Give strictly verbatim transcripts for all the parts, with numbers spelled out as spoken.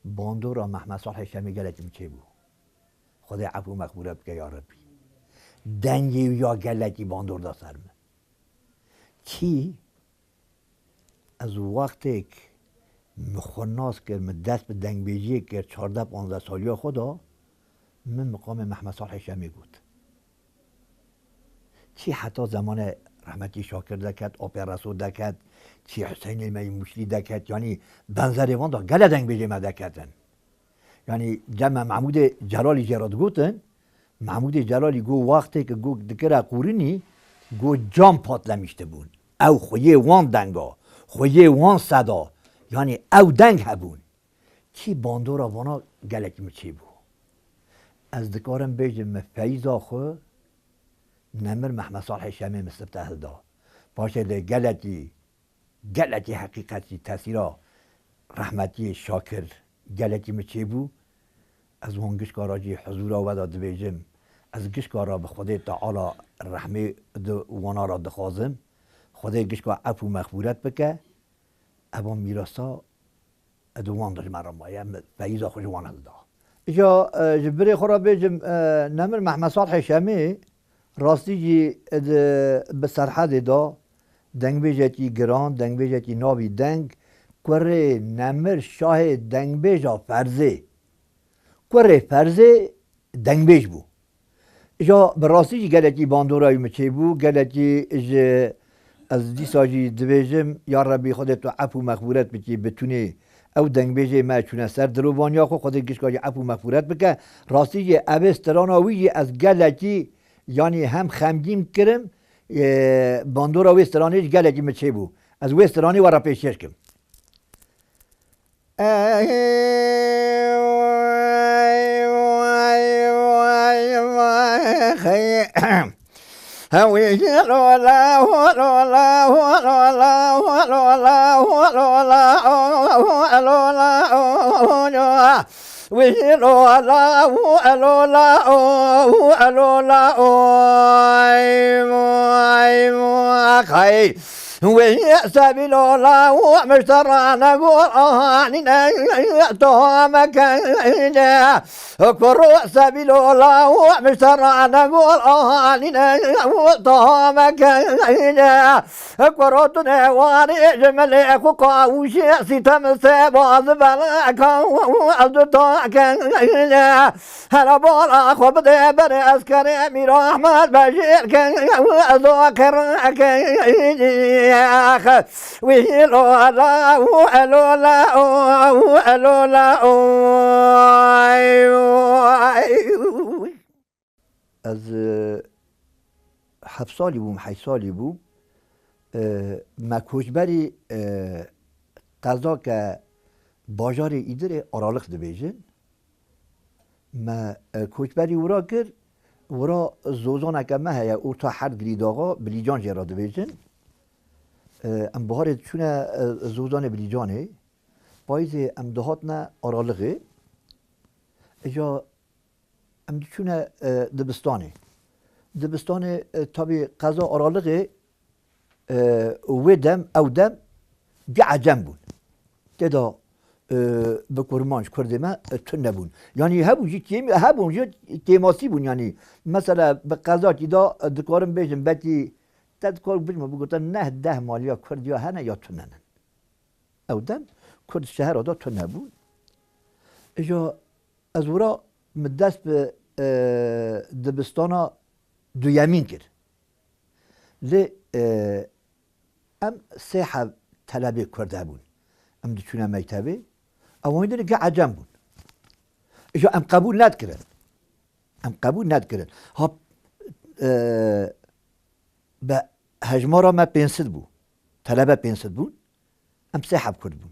Bandora Mehmed Salihê Şemê gelekî min çêbû. Xwedê efû mexfûret bike ya Rebbî. Dengê wî ya gelekî bandor da ser min. Kî ez wextêk min xwe nas kir, min dest bi dengbêjiyê kir, çardeh panzdeh saliya xwe da, min miqamê Mehmed Salihê Şemê got. Çî heta zemanê rehmetî Şakir deket, Apê Reso deket, çî Huseyinê me yî Mûşlî deket, yanî benzerê van da gelek dengbêjê me deketin. Yanî cem me Mehmûdê Celalî jê re digotin, Mehmûdê Celalî got wextê ki got dikire qûrinî, got cam patlemiştibûn. Ew xweyê wan denga, xweyê wan seda, yanî ew deng hebûn. Kî bandora vana gelekî min çêbû. Ez dikarim bêjim min feyza xwe nemir Mehmed Salihê Şemê min sifte hilda. Paşê de gelekî, gelekî heqîqetî tesîra rehmetiyê Şakir gelekî min çêbû. Ez wan gişka ra jî huzûra we de dibêjim. Ez gişka ra bi Xwedê Teala rehmê di wana ra dixwazim. Xwedê gişka efû mexfûret bike. Eva mîrasa di wan de ji me re maye, em feyza xwe ji wan hilda. Îja, e, ji birê xwe re bêjim, e, nemir Mehmed Salihê Şemê rastî jî di, bi Serhedê de dengbêjekî giran, dengbêjekî navî deng, kurê nemir şahê dengbêja Ferzê. Kurê Ferzê dengbêj bû. Îja bi rastî jî gelekî bandora wî min çêbû, gelekî ji ez dîsa jî dibêjim, ya Rebî Xwedê tu efû mexfûret bikî, bi tunê ew dengbêjê me çûne ser dilovaniya xwe, Xwedê gişka jî efû mexfûret bike. Rastî jî evê strana wî jî ez gelekî, yanî hem xemgîn kirim, e, bandora wê stranê jî gelekî min çêbû. Ez wê stranê we re pêşkêş kim. Wî sebîlola û mişterane goranîne to mekeyne. Kuro sebîlola û mişterane goranîne to mekeyne. Kuro tu nêwarî ji milê xwe qawûşê sîtem seba ziveleka ez du takeyne. Hela bala xwe bide berê eskerê Mîr Ahmed Beşîr ke ez o kereke wî lola û elola û elola û. Ez, e, heft salî bûm, heşt salî bûm. E, me koçberî, e, qeza ke bajarê Îdirê Aralık dibêjin. Me, e, koçberî wira kir, wira zozaneke me heye, orta Herd Girîdaxa, Bilîcan jê re dibêjin. E, em biharê diçûne, e, zozanê Bilîcanê. Payîzê em dihatine Aralixê. Îca em diçûne, e, dibistanê. Dibistanê, e, tabî qeza Aralixê, e, wê dem, ew dem cih ecem bûn. Tê de, e, bi kurmanc kurdê me, e, tune bûn. Yanî hebûn jî kêm-, hebûn jî kêmasî bûn. Yanî mesela bi qezakî de, e, dikarim bêjim belkî te dikar bijme bigotin neh deh maliya kurd ya hene ya tune ne. Ew dem kurd şehera de tune bûn. Îja ez wira min dest bi, e, dibistana duyemîn kir. Lê, e, em sê heb telebê kurd hebûn. Em diçûne mektebê. Ewan din ge ecem bûn. Îja em qebûl nedikirin. Em qebûl nedikirin. Ha, e, bi hejmara me pênc sed bû. Telebe pênc sed bûn. Em sê heb kurd bûn.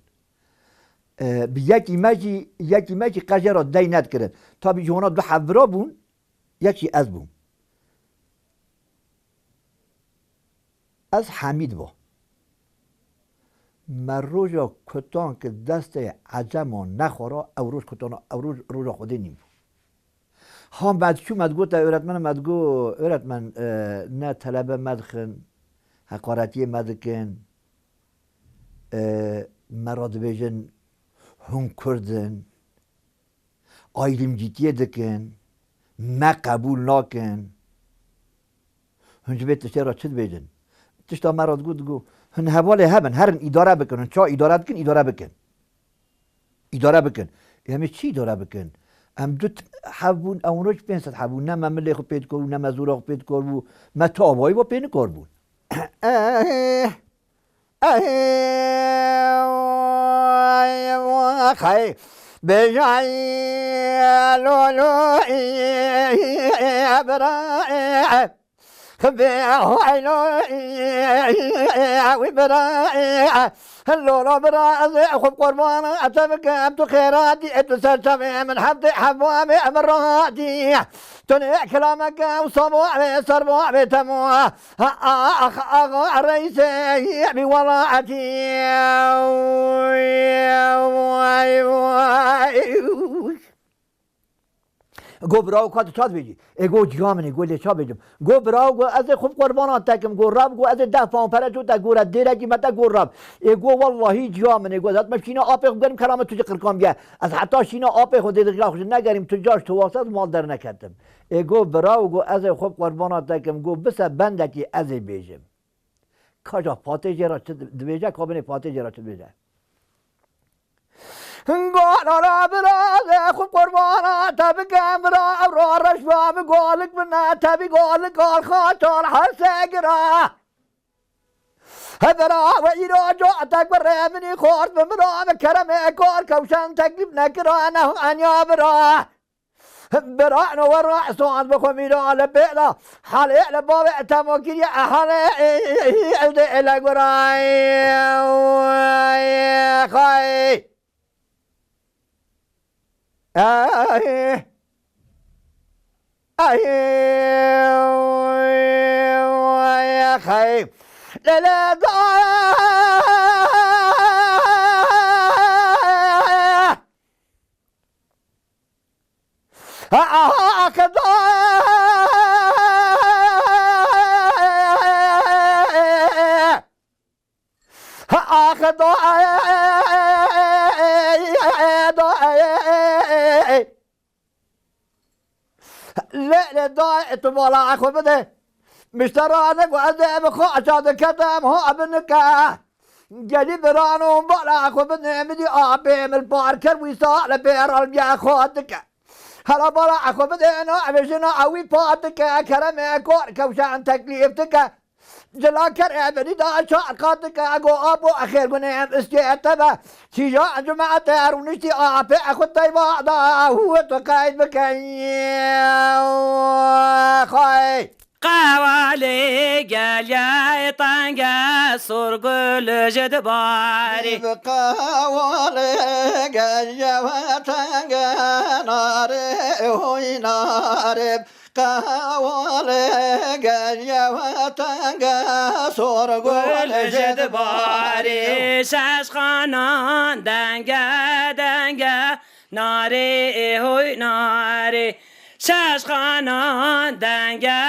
E, bi yekî me jî, yekî me jî qe jê re dey nedikirin. Tabî ji wana du heb bira bûn, yekî ez bûm. Ez Hemîd bû. Me roja kutan ki destê ecema nexwara, ew roj kutana, ew roj, roja Xwedê nîn bû. Ha me diçû me digot, öğretmene me digot, öğretmen, e, ne telebe me dixin, heqaretiyê me dikin, e, me re dibêjin, hûn kurd in, Ayrımcîtiyê dikin, me qebûl nakin. Hûn ji vê tiştê re çi dibêjin? Tişta me re digot, digot, hûn hevalê hebin, herin îdare bikin, hûn ça îdare dikin, îdare bikin. Îdare bikin. Em ê çi îdare bikin? Em du t-, heb bûn, ew roj pênc sed heb bûn. Ne me milê xwe pê dikor bû, ne me zora xwe pê dikor bû. Me tu avayî ve pê nikor bûn. Eh, eh, xey, bêjay, lo, lo, bira, Xibê haylo, wî bira, lolo bira, ez ê xwe bi qurban, ez te bikim, tu xêratî, tu ser çavê min, heftê hevamê min rahatî. Tu nê kilameke, û sabo, wê serbo, wê temo. Ax, ax, reîsê, bi welatî. Vay, vay. Go birawo ka tu ça dibêjî? Ê go ciya min ê, go lê ça bêjim? Go birawo, go ez ê xwe bi qurbana te kim, go rab, go ez ê deh pound pere çû te, go re dêrekî me te, go rab. Ê go wellahî ciya min ê, go ez hatime şîna apê xwe gerim, keramet tu ji qirkan biye. Ez heta şîna apê xwe dê dixila xwe ji negerim, tu caş tu wasa mal derneketim. Ê go birawo, go ez ê xwe bi qurbana te kim, go bise bendekî ez ê bêjim. Ka ca Fatê jê re çi dibêje, ka binê Fatê jê re çi dibêje? Gala bira, xwe qurbana te bikim bira, ew ra reş ba bi galik bine, te bi galik al xaçal hese gira. He bira, we îro ca te gurê minî xort bi bira, bi keremê kar kewşan teklîf nekira, ne enya bira. Birano we ra eswan bi xwe mîra li pêla, halê li bavê temo kiriye, halê elde ele guray. Xay. Ay. Ay. Xay. Lele da. Lê, lê dayê tu mala xwe bide. Miştera ne ku ez ê bi xwe aşağı diketim, ha binike. Gelî birano bala xwe bide, min dî apê min par kir, wî sa li pê ralbiya xwe dike. Hela bala xwe bide, na ev jina ewî pa dike, keremê kor kewşan teklîf dike. Cila ker e berî da çar qat dike, go apo xêr gune em istê te be. Çîja cemaete rûniştî apê xwe teyba da, hû tu qeyd bike. Xay. Qewalê gel ye tenge, sorgul ji dibarê. Qewalê gel ye tenge, nare hoy nare. Qewalê gel ye tenge, sorgul ji dibarê. Şeş xanan denge denge, narê hoy narê. Şeş xanan denge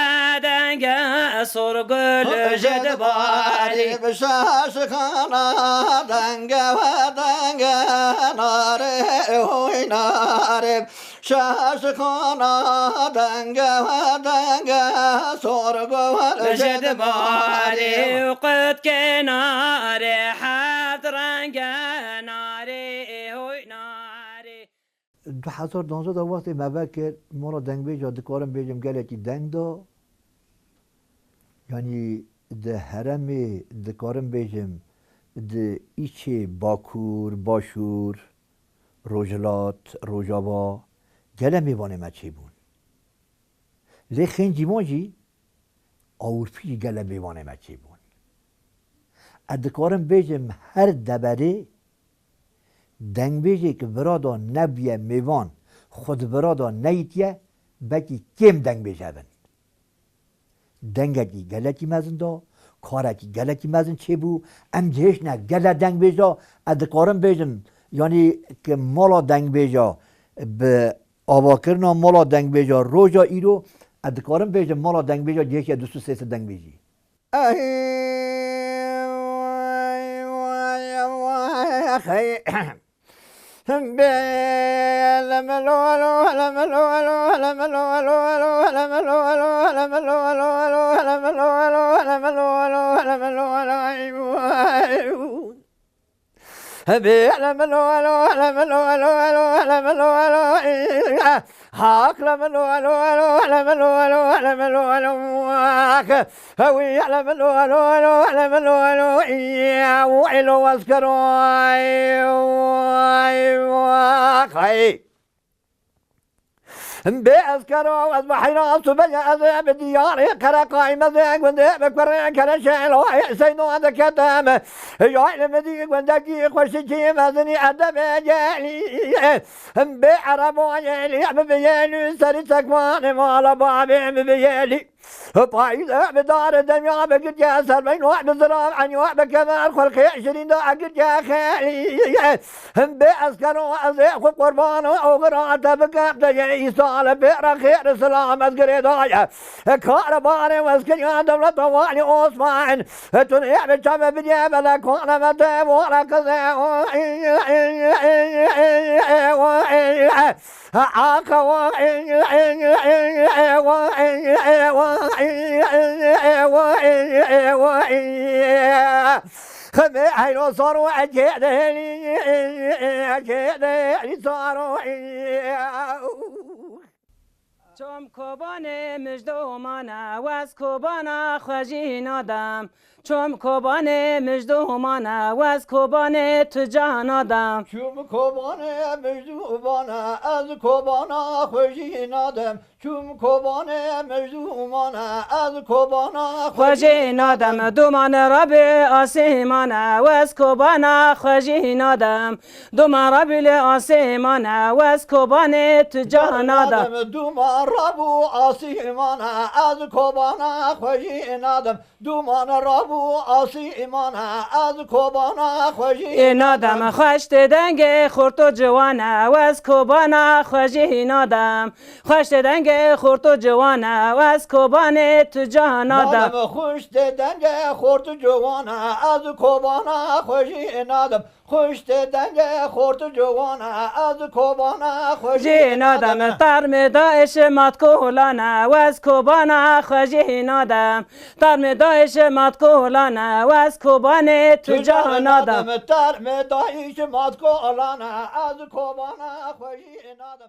denge, sorgul ji dibarê. Şaşxana denge ve denge, nare hoy nare. Şaşxana denge ve denge, sorgul ji dibarê. Qut kenare heft renge, nare hoy nare. Du hezar danzdeh de wextê me vekir, mala dengbêja dikarim bêjim gelekî deng da. Yanî di herêmê dikarim bêjim, di îçê Bakur, Başûr, Rojhilat, Rojava, gele mêvanê me çêbûn. Lê xêncî wan jî Ewropî jî gele mêvanê me çêbûn. Ez dikarim bêjim, her deverê dengbêjê ki vira da nebûye mêvan, xwe di vira da neyîtiye, belkî kêm dengbêj hebin. Dengekî gelekî mezin da, karekî gelekî mezin çêbû. Em cihêştine gele dengbêja, ez dikarim bêjim, yanî ki mala dengbêja bi avakirina mala dengbêja roja îro, ez dikarim bêjim mala dengbêja cihêşiye du sed sê sed dengbêjî. Ey, vay, vay, vay, hey. Bê Hak la milo alo, la milo alo, la milo alo, la milo alo, la milo alo, hak. Hewi la milo alo, la milo alo, ya, elo askero, ay, ay, ay. Bê eskero ez bi heyran Subeyê, ez ê bi diyarê Qereqayê, me zê gundê bi kurê Kereşê Eloyê Seydo diketim. Yay li min dî gundekî xweşikî mezinî edebê gelî. Bê erebo yelî bi biyelî serî sekvanê mala babê bi biyelî. Payîz e bi darê demya bi girke serbeyn we bi ziram enyo bi kemer xulqê şirîn de e girke xelî. Him bê eskero ez ê xwe qurban û oxira te bikem te yê îsal pê re xêr silam ez girê daye. Kar barê weskiriya dewleta Walî Osman. Tu nê bi çave bidye bele kone me te wala keze. Xemê heylo saro ecê dehêlî, ecê dehêlî saro. Çom Kobanê mijdomane, wez Kobana xwe jî nadem. Çom Kobanê mijdomane, wez Kobanê tu ca nadem. Çûm Kobanê mijdomane, ez Kobana xwe jî nadem. Çûm Kobanê mijdomane, ez Kobana xwe jî nadem. Duman rabê asêmane, wez Kobana xwe jî nadem. Duman rabî li asêmane, wez Kobanê tu ca nadem. Duman rabû asîmane, ez Kobana xwe jî nadem. Duman rabû asîmane, ez Kobana xwe jî nadem. Xweş tê dengê xurt û ciwane, wez Kobana xwe jî nadem. Xweş tê dengê xurt û ciwane, wez Kobanê tu ca nadem. Xweş tê dengê xurt û ciwane, ez Kobana xwe jî nadem. Xweş tê dengê xort û ciwane, ez Kobana xwe jî nadem. Tarmê daişê matkolane, wez Kobana xwe jî nadem. Tarmê daişê matkolane, wez Kobanê tu ca nadem. Tarmê daişê matkolane, ez Kobana xwe jî nadem.